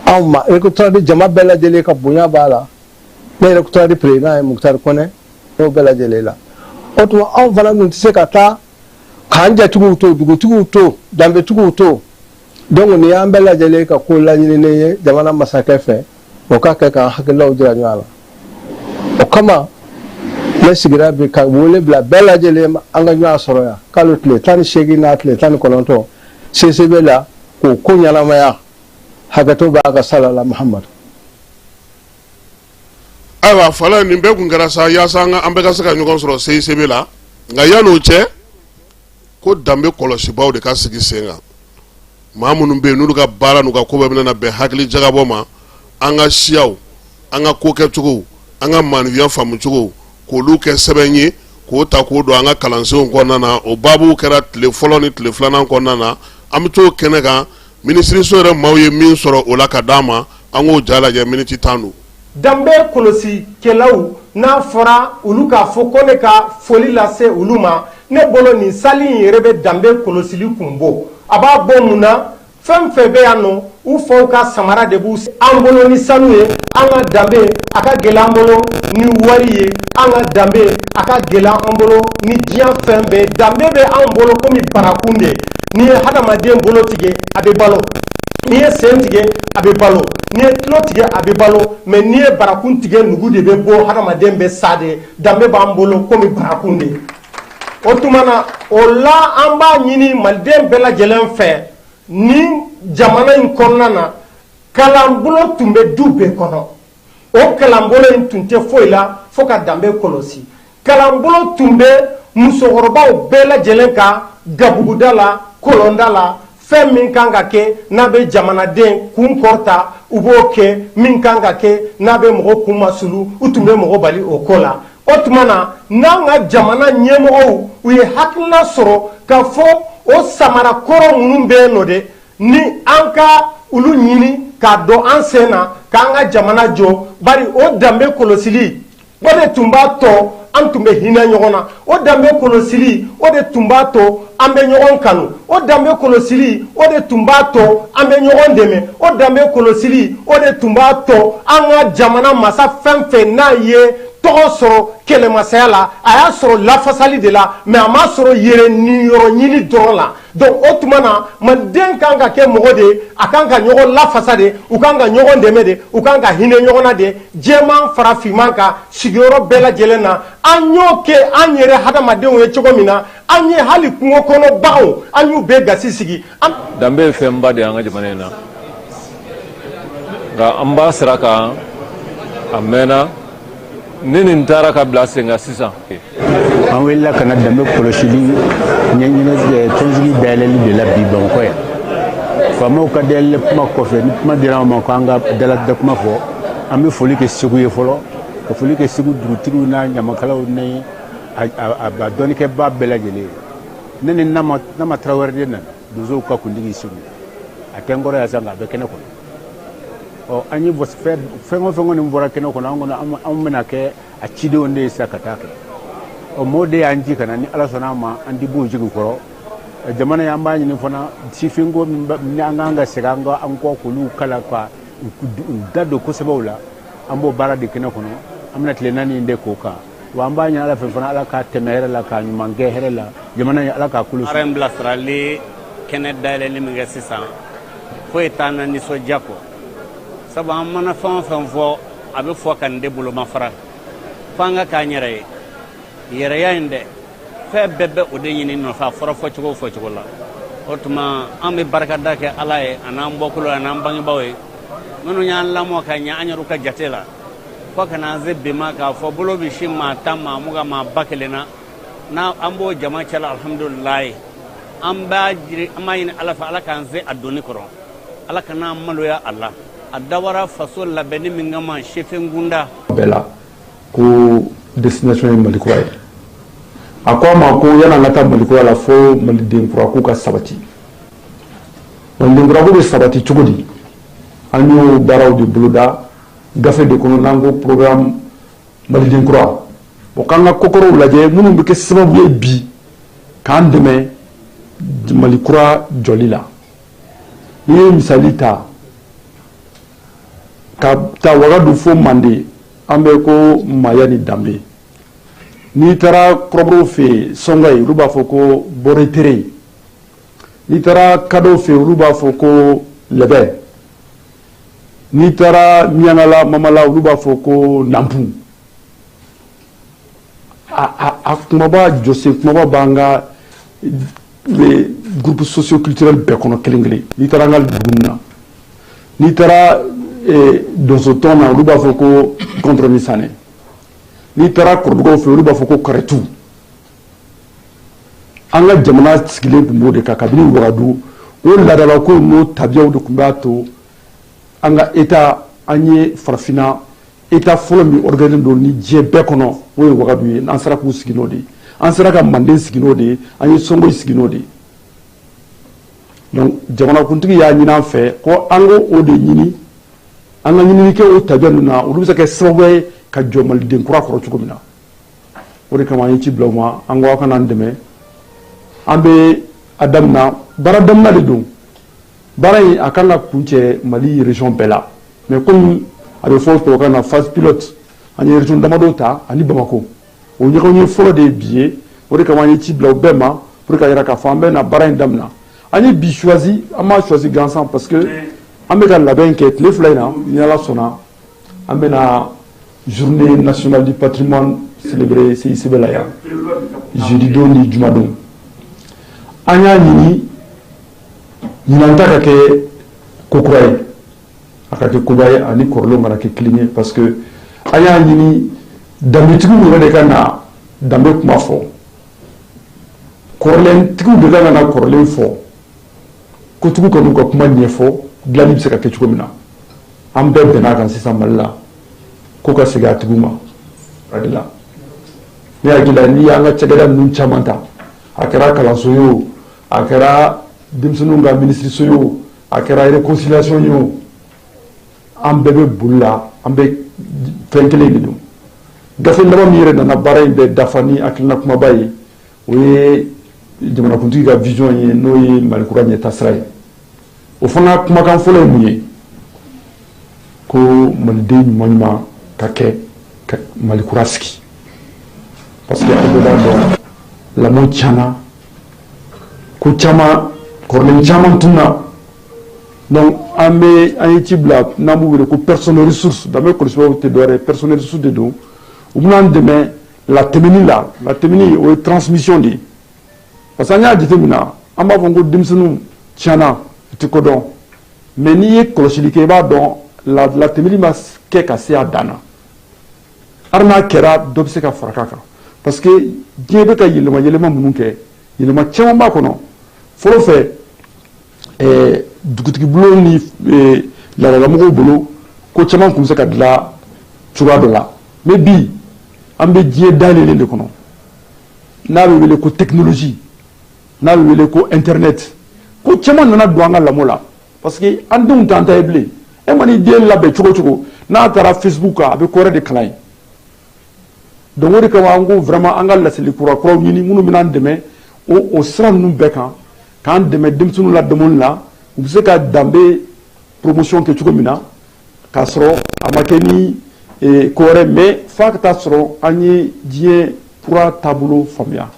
anw ma. Recotrad jama bɛɛ lajɛlen ka bonya b'a la. Ne yɛrɛ Recotrad président ye Mukutari Kɔnɛ, n'o bɛɛ lajɛlen la. O tuma, anw fana dun tɛ se ka taa k'an jatigiw to, dugutigiw to, danbetigiw to. Donc nin y'an bɛɛ lajɛlen ka ko laɲininen ye jamana masakɛ fɛ, o ka kɛ k'an hakililaw jira ɲɔgɔn na. O kama ne sigira bi ka wele bila bɛɛ lajɛlen ma, an ka ɲɔgɔn sɔrɔ yan kalo tile 18 n'a tile 19 CCB la, k'o ko ɲɛnamaya. Hakɛto b'a ka salala Muhamadu. Ayiwa Fala, nin bɛɛ kun kɛra sa yaasa an bɛɛ ka se ka ɲɔgɔn sɔrɔ CICB la. Nka yan'o cɛ, ko danbe kɔlɔsibaw de ka sigi sen kan, maa minnu bɛ yen n'olu ka baara n'u ka ko bɛɛ bɛna bɛn hakili jagabɔ ma an ka siyaw, an ka ko kɛcogow, an ka maaninfinya faamucogow, k'olu kɛ sɛbɛn ye, k'o ta k'o don an ka kalansenw kɔnɔna na. O baabu kɛra tile fɔlɔ ni tile filanan kɔnɔna na. An bɛ t'o kɛnɛ kan, minisiriso yɛrɛ maaw ye min sɔrɔ o la ka d'an ma, an k'o ja lajɛ, miniti 10 don. Danbe kɔlɔsikɛlaw, n'a fɔra olu k'a fɔ ko ne ka foli lase olu ma, ne bolo nin sali in yɛrɛ bɛ danbe kɔlɔsili kun bɔ. A b'a bɔ mun na? Fɛn fɛn bɛ yan nɔ, u faw ka samara de b'u an bolo ni sanu ye. An ka danbe a ka gɛlɛn an bolo ni wari ye, an ka danbe a ka gɛlɛn an bolo ni diɲɛ fɛn bɛɛ. Danbe bɛ an bolo komi barakun de. N'i ye hadamaden bolo tigɛ, a bɛ balo. N'i ye sen tigɛ, a bɛ balo. N'i ye tulo tigɛ, a bɛ balo. Mais n'i ye barakun tigɛ, nugu de bɛ bɔ, hadamaden bɛ sa de. Danbe b'an bolo komi barakun de. O tuma na, o la, an b'a ɲini maliden bɛɛ lajɛlen fɛ ni jamana in kɔnɔna na, kalanbolo tun bɛ du bɛɛ kɔnɔ. O kalanbolo in tun tɛ foyi la fo ka danbe kɔlɔsi. Kalanbolo tun bɛ musokɔrɔbaw bɛɛ lajɛlen ka gabuguda la, kɔlɔnda la. Fɛn min kan ka kɛ n'a bɛ jamanaden kun kɔrɔta, u b'o kɛ. Min kan ka kɛ n'a bɛ mɔgɔ kun masulu, u tun bɛ mɔgɔ bali o ko la. O tuma na, n'an ka jamana ɲɛmɔgɔw u ye hakilina sɔrɔ ka fɔ o samara kɔrɔ minnu bɛ yen nɔ de, ni an ka olu ɲini k'a dɔn an sen na k'an ka jamana jɔ, bari o danbe kɔlɔsili, o de tun b'a to an tun bɛ hinɛ ɲɔgɔn na. O danbe kɔlɔsili, o de tun b'a to an bɛ ɲɔgɔn kanu. O danbe kɔlɔsili, o de tun b'a to an bɛ ɲɔgɔn dɛmɛ. O danbe kɔlɔsili, o de tun b'a to an ka jamana masa fɛn fɛn n'a ye tɔgɔ sɔrɔ kɛlɛmasaya la, a y'a sɔrɔ lafasali de la, mais a m'a sɔrɔ yɛrɛ niyɔrɔ ɲini dɔrɔn la. Donc o tuma na, maliden kan ka kɛ mɔgɔ de ye, a kan ka ɲɔgɔn lafasa de, u kan ka ɲɔgɔn dɛmɛ de, u kan ka hinɛ ɲɔgɔn na de, jɛman fara finman kan sigiyɔrɔ bɛɛ lajɛlen na. An y'o kɛ an yɛrɛ hadamadenw ye cogo min na, an ye hali kungo kɔnɔ baganw, an y'u bɛɛ gasi sigi. Danbe ye fɛnba de ye an ka jamana in na, nka an b'a sira kan a mɛnna. Ni nin taara ka bila sen kan sisan. An wulila ka na danbe kɔlɔsili ɲɛɲini tɔnsigi dayɛlɛli de la bi Bamakɔ yan. Faamaw ka dayɛlɛ kuma kɔfɛ, ni kuma dira an ma ko an ka dala kuma fɔ, an bɛ foli kɛ Segu ye fɔlɔ, ka foli kɛ Segu dugutigiw n'a ɲamakalaw ni a dɔnnikɛbaa bɛɛ lajɛlen ye. Ne ni Nama Nama Tarawele de nana, donsow ka kuntigi Segu. A tɛ n kɔrɔ yan sa, nka a bɛ kɛnɛ kɔnɔ. Ɔ, an ye fɛn o fɛn kɔni bɔra kɛnɛ kɔnɔ, an kɔni anw bɛna kɛ a cidenw de ye sisan ka taa kɛ. Ɔ, mɔɔw de y'an ci ka na. Ni Ala sɔnna a ma, an ti b'o jigi kɔrɔ. Jamana in, an b'a ɲini fana sifinko min ni an kan ka segin an ka an kɔ k'olu kala ka u da don kosɛbɛ o la. An b'o baara de kɛnɛ kɔnɔ. An bɛna tile 4 in de k'o kan. Wa an b'a ɲini Ala fɛ fana, Ala k'a tɛmɛ hɛrɛ la, k'a ɲuman kɛ hɛrɛ la jamana in, Ala k'a kolo. Baara in bilasirali kɛnɛ dayɛlɛli min kɛ sisan, foyi t'an na nisɔndiya kɔ, sabu an mana fɛn o fɛn fɔ, a bɛ fɔ ka nin de bolomafara fo an ka k'an yɛrɛ ye. Yɛrɛya in dɛ, fɛn bɛɛ bɛ o de ɲini nɔfɛ, a fɔra fɔcogo o fɔcogo la. O tuma, an bɛ barikada kɛ Ala ye, an'an bɔkolo, an'an bangebaaw ye minnu y'an lamɔ ka ɲɛ an yɛrɛw ka jate la fo ka n'an se bi ma, k'a fɔ bolo bɛ si maa 10, maa 20, maa 1000 na, n'a an b'o jama cɛla. Alihamudulilayi, an b'a jiri, an b'a ɲini Ala fɛ, Ala k'an se a donni kɔrɔ, Ala kana an maloya a la. A dabɔra faso labɛnni min kama, sefin kunda bɛɛ la ko destination ye Mali kura ye. A ko a ma ko yan'an ka taa Mali kura la, fo maliden kura ko ka sabati. Maliden kura ko bɛ sabati cogo di? An y'o baaraw de boloda gafe de kɔnɔ n'an ko programme maliden kura. O k'an ka kokɔrɔw lajɛ minnu bɛ kɛ sababu ye bi k'an dɛmɛ Mali kura jɔli la. N'i ye misali ta ka taa Wagadu fo Mande, an bɛ ko maaya ni danbe. N'i taara kɔrɔbɔrɔw fɛ yen, Sɔngayi, olu b'a fɔ ko bɔretere. N'i taara kadɔw fɛ yen, olu b'a fɔ ko lɛbɛ. N'i taara Miɲankala, Mamala, olu b'a fɔ ko nanpu. A kumaba jɔsen kumaba b'an ka groupe socio-culturel bɛɛ kɔnɔ kelen kelen. N'i taara an ka dugu na, n'i taara donsotɔn na, olu b'a fɔ ko kɔntɔrɔ ni sanɛ. N'i taara kɔrɔbɔrɔw fɛ, olu b'a fɔ ko kɔrɛtu. An ka jamana sigilen tun b'o de kan kabini Wagadu. O laadalakow n'o tabiyaw de tun b'a to an ka État, an ye farafinna État fɔlɔ min organisé don ni diɲɛ bɛɛ kɔnɔ, o ye Wagadu ye. N'an sera k'u sigi n'o de ye. An sera ka Manden sigi n'o de ye, an ye Sɔngoyi sigi n'o de ye. Donc jamanakuntigi y'a ɲini an fɛ ko an k'o de ɲini, an ka ɲinini kɛ o tabiya ninnu na, olu bɛ se ka kɛ sababu ye ka jɔ maliden kura kɔrɔ cogo min na. O de kama an ye ci bila u ma, an ko aw ka n'an dɛmɛ. An bɛ a damina, baara damina de don. Baara in a kan ka kuncɛ Mali région bɛɛ la, mais komi a bɛ fɔ tubabukan na phase pilote, an ye région damadɔ ta ani Bamakɔ. O ɲɔgɔn ye fɔlɔ de ye bi ye. O de kama an ye ci bila u bɛɛ ma pour ka yira k'a fɔ an bɛ na baara in damina. An ye bi choisi, an m'a choisi gansan, parce que an bɛ ka labɛn kɛ tile 2 in na. Ni Ala sɔnna, an bɛna journée nationale du patrimoine célébrer CICB la yan jeudi don ni juma don. An y'a ɲini ɲinan ta ka kɛ ko kura ye, a ka kɛ koba ye, ani kɔrɔlenw kana kɛ kelen ye, parce que an y'a ɲini danbetigiw yɛrɛ de ka na danbe kuma fɔ, kɔrɔlentigiw de ka na kɔrɔlen fɔ, kotigiw ka n'u ka kuma ɲɛfɔ dilanni bɛ se ka kɛ cogo min na. An bɛɛ bɛnna a kan sisan Mali la ko ka segin a tigiw ma. A de la ne hakili la, n'i y'an ka cakɛda ninnu caman ta, a kɛra kalanso ye o, a kɛra denmisɛnninw ka minisiriso ye o, a kɛra réconciliation ye o, an bɛɛ bɛ boli la, an bɛ fɛn kelen de don. Gafe laban min yɛrɛ nana baara in bɛɛ dafa ni hakilina kumaba ye, o ye jamanakuntigi ka vision ye, n'o ye Mali kura ɲɛtaasira ye. O fana kumakan fɔlɔ ye mun ye? Ko maliden ɲuman ɲuman ka kɛ ka Mali kura sigi, parce que aw bɛɛ b'a dɔn lamɔ tiɲɛna, ko caman kɔrɔlen caman tunna. Donc an ye ci bila n'an b'u wele ko personne ressource. Danbe kɔlɔsibagaw tɛ dɔwɛrɛ ye, personne ressource de don. U bɛna an dɛmɛ latɛmɛni la. Latɛmɛni, o ye transmission de ye, parce que an y'a jateminɛ, an b'a fɔ ko denmisɛnninw tiɲɛna, u tɛ ko dɔn, mais n'i ye kɔlɔsili kɛ, i b'a dɔn latɛmɛni ma kɛ ka se a dan na. Hali n'a kɛra, dɔ bɛ se ka fara kan, parce que diɲɛ bɛ ka yɛlɛma yɛlɛma minnu kɛ, yɛlɛma caman b'a kɔnɔ. Fɔlɔ fɛ, dugutigi bulon ni laadalamɔgɔw bolo, ko caman tun bɛ se ka dilan cogoya dɔ la, mais bi an bɛ diɲɛ dayɛlɛlen de kɔnɔ, n'a bɛ wele ko technologie, n'a bɛ wele ko internet. Ko caman nana don an ka lamɔ la, parce que an denw t'an ta ye bilen. E man'i den labɛn cogo o cogo, n'a taara Facebook kan, a bɛ ko wɛrɛ de kalan yen. Donc o de kama an ko vraiment an ka laseli kura kuraw ɲini minnu bɛna an dɛmɛ o sira ninnu bɛɛ kan, k'an dɛmɛ denmisɛnninw ladamuni la, u bɛ se ka danbe promotion kɛ cogo min na, k'a sɔrɔ a ma kɛ ni ko wɛrɛ, mais f'a ka taa sɔrɔ an ye diɲɛ kura taabolo faamuya,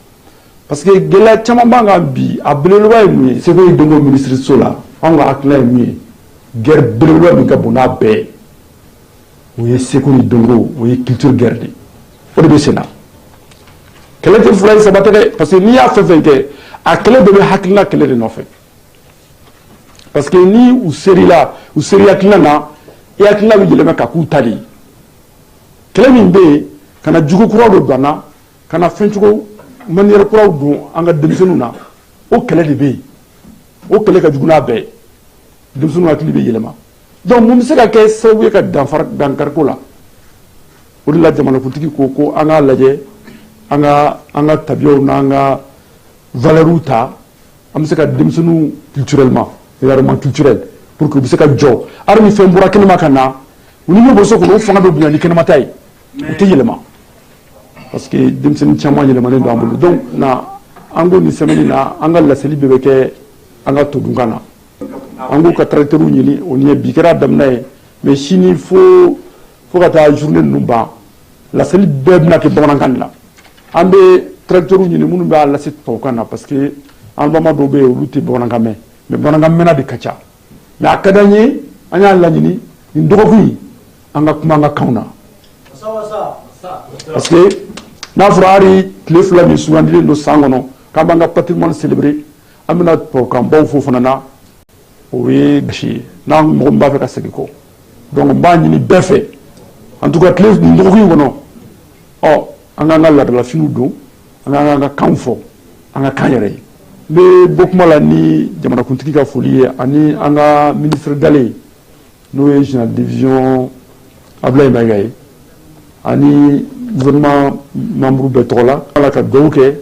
parce que gɛlɛya caman b'an kan bi. A belebeleba ye mun ye? Seko ni dɔnko minisiriso la, anw ka hakilina ye mun ye? Guerre belebeleba min ka bon n'a bɛɛ ye, o ye seko ni dɔnko, o ye culture guerre de ye. O de bɛ sen na. Kɛlɛ tɛ fila ye, saba tɛ dɛ, parce que n'i y'a fɛn fɛn kɛ, a kɛlɛ bɛɛ bɛ hakilina kɛlɛ de nɔfɛ, parce que ni u ser'i la, u ser'i hakilina na, i hakilina bɛ yɛlɛma ka k'u ta de ye. Kɛlɛ min bɛ yen, ka na jugu kuraw de don an na, ka na fɛn cogo manière kuraw don an ka denmisɛnninw na, o kɛlɛ de bɛ yen. O kɛlɛ ka jugu n'a bɛɛ ye. Denmisɛnninw hakili bɛ yɛlɛma. Donc mun bɛ se ka kɛ sababu ye ka danfara dankariko la? O de la jamanakuntigi ko ko an k'a lajɛ, an ka tabiyaw n'an ka valeurs ta, an bɛ se ka denmisɛnninw culturellement, également culturel, pour que u bɛ se ka jɔ. Hali ni fɛn bɔra kɛnɛma ka na, u ni min bɔ so kɔnɔ, o fanga bɛ bonya ni kɛnɛma ta ye, u tɛ yɛlɛma, parce que denmisɛnnin caman yɛlɛmalen don an bolo. Donc na an ko nin semaine na, an ka laseli bɛɛ bɛ kɛ an ka todunkan na. An k'u ka tracteurs ɲini, o ni ye bi kɛra daminɛ ye, mais sini fo ka taa journée ninnu ban, laseli bɛɛ bɛna kɛ bamanankan de la. An bɛ tracteurs ɲini minnu b'a lase tubabukan na, parce que an balima dɔw bɛ yen, olu tɛ bamanankan mɛn, mais bamanankan mɛnna de ka ca. Mais a ka d'an ye, an y'a laɲini nin dɔgɔkun in, an ka kuma an ka kanw na, parce que n'a fɔra hali tile 2 min sugandilen don san kɔnɔ k'an b'an ka patrimoine célébrer, an bɛna tubabukanbaw fɔ fana na, o ye gasi ye n'an mɔgɔ min b'a fɛ ka segin kɔ. Donc n b'a ɲini bɛɛ fɛ, en tout cas tile nin dɔgɔkun in kɔnɔ, ɔ an k'an ka laadalafiniw don, an k'an ka kanw fɔ, an ka kan yɛrɛ ye. N bɛ bɔ kuma la ni jamanakuntigi ka foli ye ani an ka ministre gale, n'o ye général division Abdoulaye Maïga ye, ani Gouvernement membre bɛɛ tɔgɔ la, Ala ka dugawu kɛ,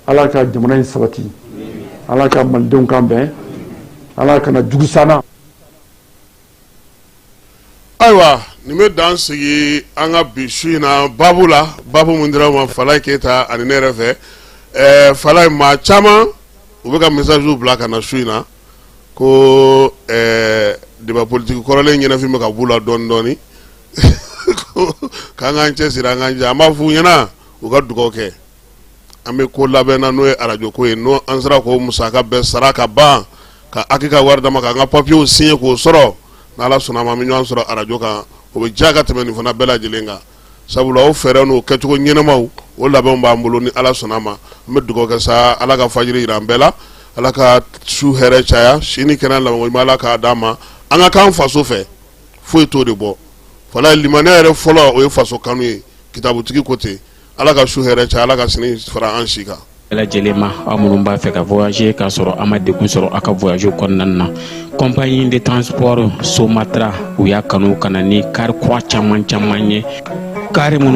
Ala ka jamana in sabati, Ala ka malidenw kan bɛn, Ala kana jugu sanna. Ayiwa, nin bɛ dan sigi an ka bi su in na baabu la, baabu min dira ma Falaye Keyita ani ne yɛrɛ fɛ. Falaye, maa caman u bɛ ka messagew bila ka na su in na ko débat politique kɔrɔlen ɲɛnafin bɛ ka b'u la dɔɔni dɔɔni, k'an k'an cɛsiri, an k'an jija. An b'a f'u ɲɛna u ka dugawu kɛ. An bɛ ko labɛn na, n'o ye arajo ko ye, n'o an sera k'o musaka bɛɛ sara ka ban, ka aki ka wari d'a ma, k'an ka papiyew signer k'o sɔrɔ, n'Ala sɔnna a ma, an bɛ ɲɔgɔn sɔrɔ arajo kan. O bɛ diya ka tɛmɛ nin fana bɛɛ lajɛlen kan, sabula o fɛɛrɛ n'o kɛcogo ɲɛnamaw, o labɛnw b'an bolo. Ni Ala sɔnna a ma, an bɛ dugawu kɛ sa, Ala ka fajiri jira an bɛɛ la, Ala ka su hɛrɛ caya, si ni kɛnɛya labanko ɲuman, Ala k'a d'an ma. An ka k'an faso fɛ, foyi t'o de bɔ. Falaye, limaniya yɛrɛ fɔlɔ, o ye faso kanu ye. Kitabutigi ko ten. Ala ka su hɛrɛ caya, Ala ka sini fara an si kan. Bɛɛ lajɛlen ma, aw minnu b'a fɛ ka voyager k'a sɔrɔ a ma degun sɔrɔ aw ka voyage kɔnɔna na, compagnie de transport Somatra, u y'a kanu ka na ni car kura caman caman ye, car minnu